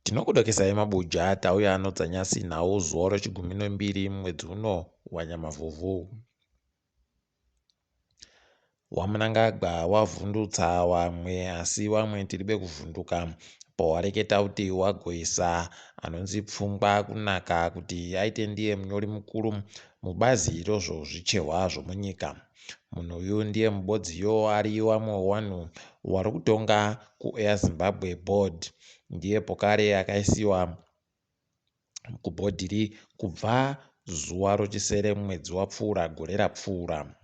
Tinokudokesai mabuja tauya anodzanyasi nhau zuva rechigumi nembiri mwedzi uno waNyamavhuvhu. WaMnangagwa wavhundutsa wamwe asi wamwe tiribe kuvhunduka pawareketa kuti wagoisa anonzi Pfungwa Kunaka kuti aite ndiye munyori mukuru mubazi rozvozvichehwa zvomunyika. Munhu uyu ndiye mubodziyo ari wamwe wewanhu wari kutonga kuAir Zimbabwe Board. Ndiye pokare akaisiwa kubhodhiri kubva zuva rochisere mwedzi wapfuura gore rapfuura.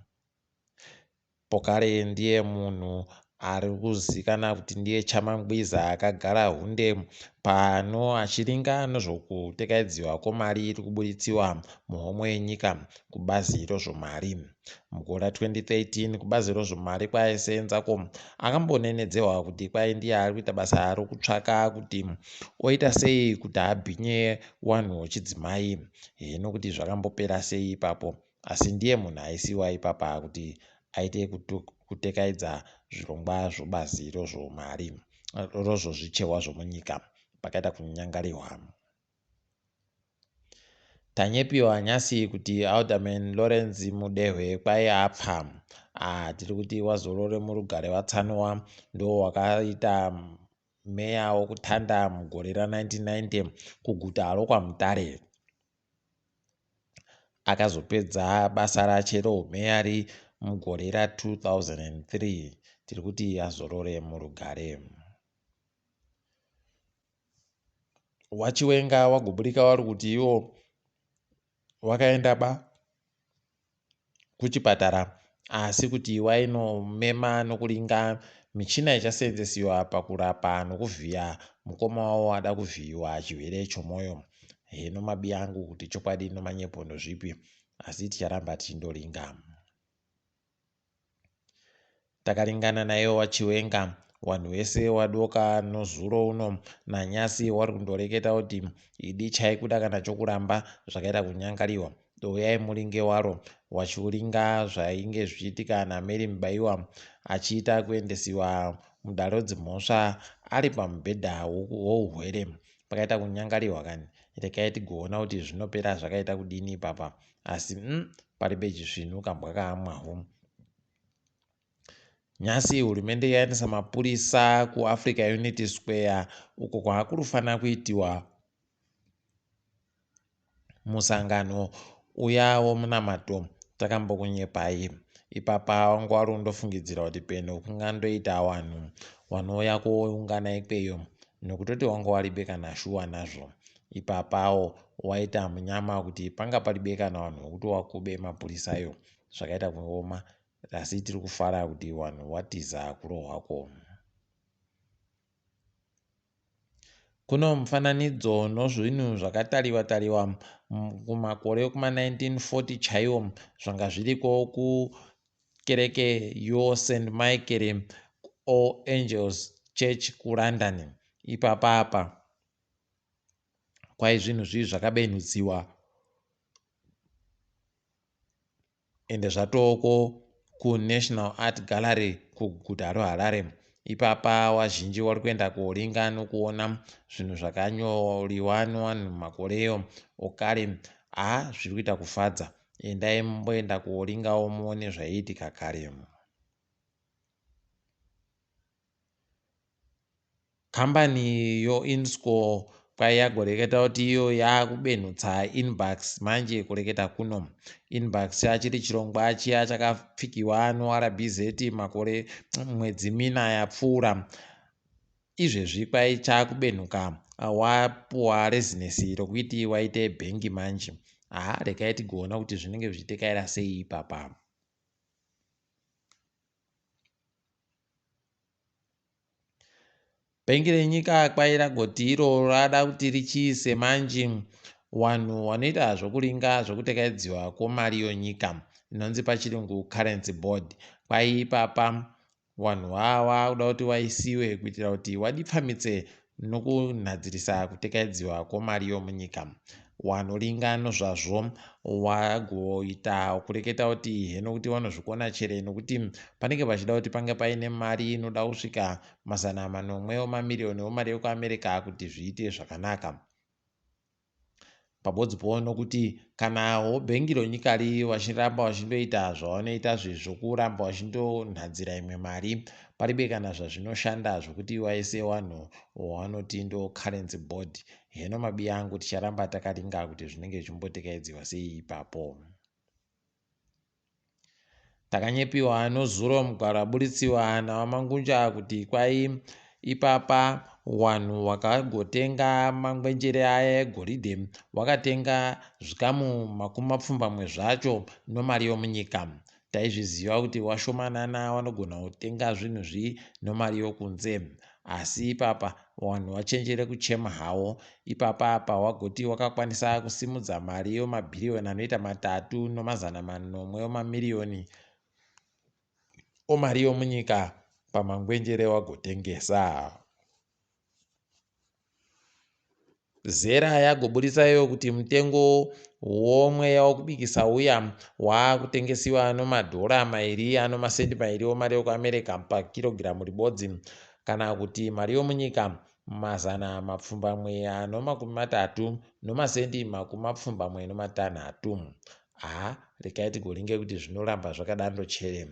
Pokare ndiye munhu ari kuzikanwa kuti ndiye chamangwiza akagara hunde pano achiringa nezvokutekaidziwa kwemari iri kuburitsiwa muhomwe yenyika kubazi rezvemari. Mugore ra2013 kubazi rezvemari kwaaisenzako akambonenedzewa kuti kwai ndiye ari kuita basa rokutsvaka kuti oita sei kuti abhinye wanhu wechidzimai. Hino kuti zvakambopera sei ipapo asi ndiye munhu aisiwa ipapa kuti aite kutekaidza zvirongwa zvobazi rezvemari rezvezvicherwa zvomunyika pakaita kunyangarihwa. Tanyepiwa nyasi kuti Alderman Lawrence Mudehwe kwai apfa. Ah, tiri kuti wazorore murugare watsanwa ndo wakaita meya wokutanda mugore ra1990 kuguta rokwaMutare. Akazopedza basa rache roumeyari mugore ra2003. Tiri kuti azorore murugare. WaChiwenga wagoburika wari kuti iwo wakaenda ba kuchipatara asi kuti wainomema nokuringa michina ichaseenzesiwa pakurapa nokuvhiya mukoma wavo ada kuvhiyiwa chirwere chomwoyo. Heno mabi angu kuti chokwadi nomanyepo ndozvipi asi ticharamba tichindoringa. Takaringana naiwo waChiwenga wanhu wese wadoka nozuro uno nanyasi wari kundoreketa kuti idi chaikuda kana chokuramba zvakaita kunyangariwa douyai muringe waro wachiuringa zvainge zvichiitika naMary Mubaiwa achiita kuendesiwa mudare dzimhosva ari pamubhedha wouhwere pakaita kunyangariwa kani rekai tigoona kuti zvinopera zvakaita kudini ipapa asi paribe chisvinu kambwa kaamwahu. Nhasi hurumende yaendesa mapurisa kuAfrica Unity Square uko kwaakurufanira kuitiwa musangano uya womunamato takambokunyepai. Ipapa wanga wari kundofungidzira kuti peno kungandoita wanhu wanouya koungana ikweyo nokutoti wanga waribe kana shuwa nazvo. Ipapawo waita munyama kuti panga paribe kana vanhu vokuti wakube mapurisayo zvakaita kuoma asi tiri kufara kuti vanhu watiza kurohwako. Kuno mufananidzo nozvinhu zvakatariwa tariwa kumakore ekuma 1940 chaiwo zvanga zviriko kukereke yoSt Michael All Angels Church kuLondon. Ipapa apa kwai zvinhu zvii zvakabenhudziwa ende zvatooko kuNational Art Gallery kuguta reHarare. Ipapa wazhinji wari kuenda koringa nokuona zvinhu zvakanyoriwa nevanhu makoreyo okare. Haa zviri kuita kufadza. Endai mumboenda koringawo muone zvaiitika kare. Kambani yoInscor kwai yagoreketa kuti iyo yakubenhutsa Inbucks manje kureketa kuno. Inbucks chachiri chirongwa chiya chakapfikiwa noRBZ makore mwedzi mina yapfuura. Izvezvi kwai chakubenhuka wapuwa rezinesi rokuti waite bhengi manje. Haa regai tigoona kuti zvinenge zvichitekaira sei ipapa. Bhengi renyika kwai ragoti iro rada kuti richiise manji wanhu wanoita zvokuringa zvokutekaidziwa kwomari yonyika inonzi pachirungu currency board. Kwai ipapa wanhu wawa kuda kuti waisiwe kuitira kuti wadipfamitse nokunhadzirisa kutekaidziwa kwomari yomunyika. Wanoringa nozvazvo wagoita kureketa kuti heno kuti wanozvikona chere nokuti panenge pachida kuti pange paine mari inoda kusvika 700 emamiriyoni emari yekuAmerica kuti zviite zvakanaka. Pabodzipo nokuti kanawo bhengi ronyika ri vachiramba vachindoita zvavanoita zvokuramba vachindonhadzira imwe mari paribe kana zvazvinoshanda zvokuti waise wanhu wavanoti ndo currency board. Heno mabiya angu ticharamba takaringa kuti zvinenge zvichimbotekaidziwa sei ipapo. Takanyepiwa nozuro mugwaro aburitsiwa naVaMangunja kuti kwai ipapa wanhu wakagotenga mangwenjere aya egoridhe wakatenga zvikamu 80 zvacho nomari yomunyika. Taizviziva kuti washomanana wanogona kutenga zvinhu zvi nomari yokunze. Asi ipapa wanhu wachenjere kuchema hawo. Ipapa apa wagoti wakakwanisa kusimudza mari yomabhiriyoni anoita 700 emamiriyoni omari yomunyika pamangwenjere wagotengesa. Zera yagoburitsa iyo kuti mutengo womweya wokubikisa uya waakutengesiwa nomadhora mairi anomasendi mairi omari yokuAmerica pakirogiramu ribodzi kana kuti mari yomunyika 830.86. Haa regai tigoringe kuti zvinoramba zvakadaro chere.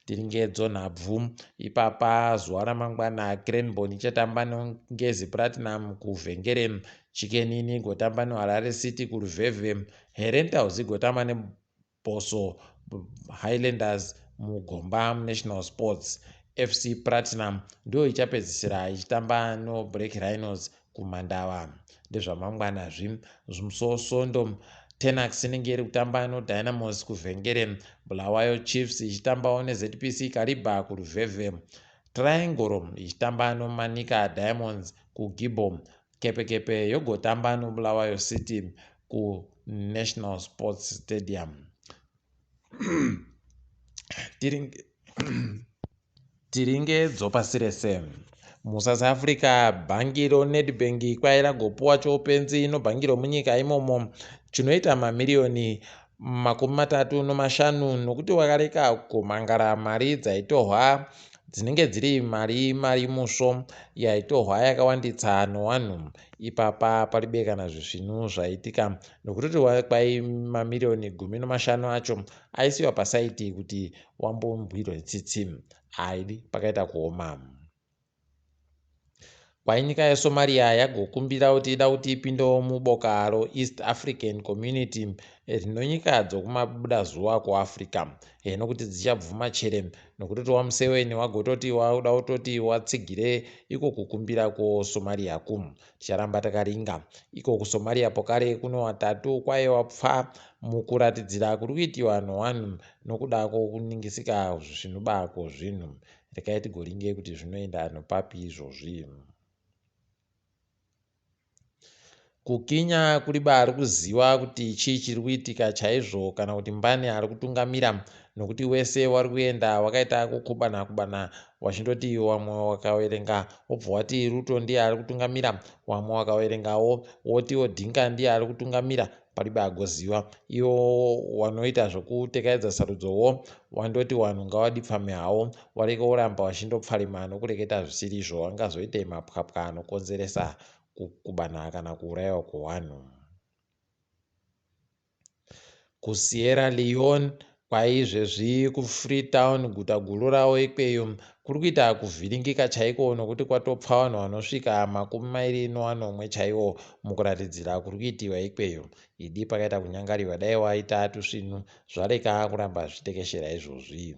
Tiringe dzonhabvu ipapa zuva ramangwana Cranborne ichatamba neNgezi Platinum kuVhengere, Chicken Inn igotamba neHarare City kuRuvhevhe, Herentals igotamba neBosso Highlanders muGomba muNational Sports. FC Platinum ndiyo ichapedzisira ichitamba noBlack Rhinos kuMandava. Ndezvamangwana zvi. Musi weSondo Tenax inenge iri kutamba noDynamos kuVhengere, Bulawayo Chiefs ichitambawo neZPC Kariba kuRuvhevhe, Triangle ichitamba noManica Diamonds kuGibbo, Kepekepe yogotamba noBulawayo City kuNational Sports Stadium. Tiringe Tiringe dzopasi rese. MuSouth Africa bhangi roNedbank kwai ragopuwa choupenzi nobhangi romunyika imomo chinoita mamiriyoni 35 nokuti wakareka kumangara mari dzaitohwa dzinenge dziri mari mari musvo yaitohwa yakawanditsa nowanhu ipapa paribe kana zvisvinu zvaitika nokutoti kwai mamiriyoni 15 acho aisiwa pasaiti kuti wambombwirwe tsitsi Haidi pakaita kuoma. Kwai nyika yeSomalia yagokumbira kuti ida kuti ipindewo muboka roEast African Community rinonyika dzokumabudazuva kuAfrica. Heno kuti dzichabvuma chere nokutoti waMuseveni wagototi wakuda kutoti watsigire iko kukumbira kwoSomalia ku. Ticharamba takaringa. Iko kuSomalia pokare kuno watatu kwaiwa pfa mukuratidzira kuri kuitiwa nowanhu nokuda kwokuningisika zvisvinuba kwozvinhu. Rekai tigoringe kuti zvinoenda nopapi izvozvi. Kukinya kuri baari kuziwa kuti chii chiri kuitika chaizvo kana kuti mbani ari kutungamira nokuti wese wari kuenda wakaita kukubana kubana wachindoti wamwe wakawerenga wobva wati Ruto ndiye ari kutungamira wamwe wakawerengawo woti Odinga ndiye ari kutungamira paribe agoziwa iwo wanoita zvokutekaidza sarudzowo wandoti wanhu ngawadipfame hawo wareke woramba wachindopfarima nokureketa zvisirizvo angazoite mapwapwa anokonzeresa kukubana kana kuurayiwa kwewanhu. KuSierra Leone kwaizvezvi kuFreetown guta guru ravo ikweyo kuri kuita kuvhiringika chaiko nokuti kwatopfa vanhu vanosvika 27 chaiwo mukuratidzira kuri kuitiwa ikweyo. Idi pakaita kunyangariwa dai waita tusvinu zvareka kuramba zvichitekeshera izvozvi.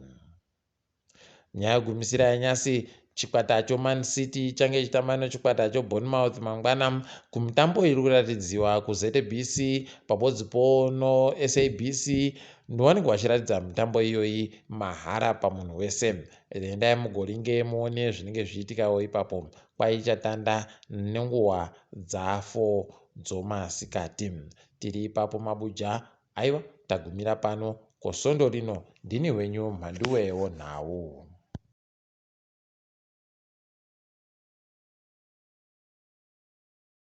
Nyaya yogumisira yanyasi chikwata choMan City change ichitamba nechikwata choBournemouth mangwana kumitambo iri kuratidziwa kuZBC pabodzipo noSABC ndovanenge vachiratidza mitambo iyoyi mahara pamunhu wese. Endai mugoringe muone zvinenge zvichiitikawo ipapo kwaichatanda nenguva dza4 dzomasikati. Tiri ipapo mabuja Aiwa tagumira pano ko svondo rino ndini wenyu Mhanduwe wonhau.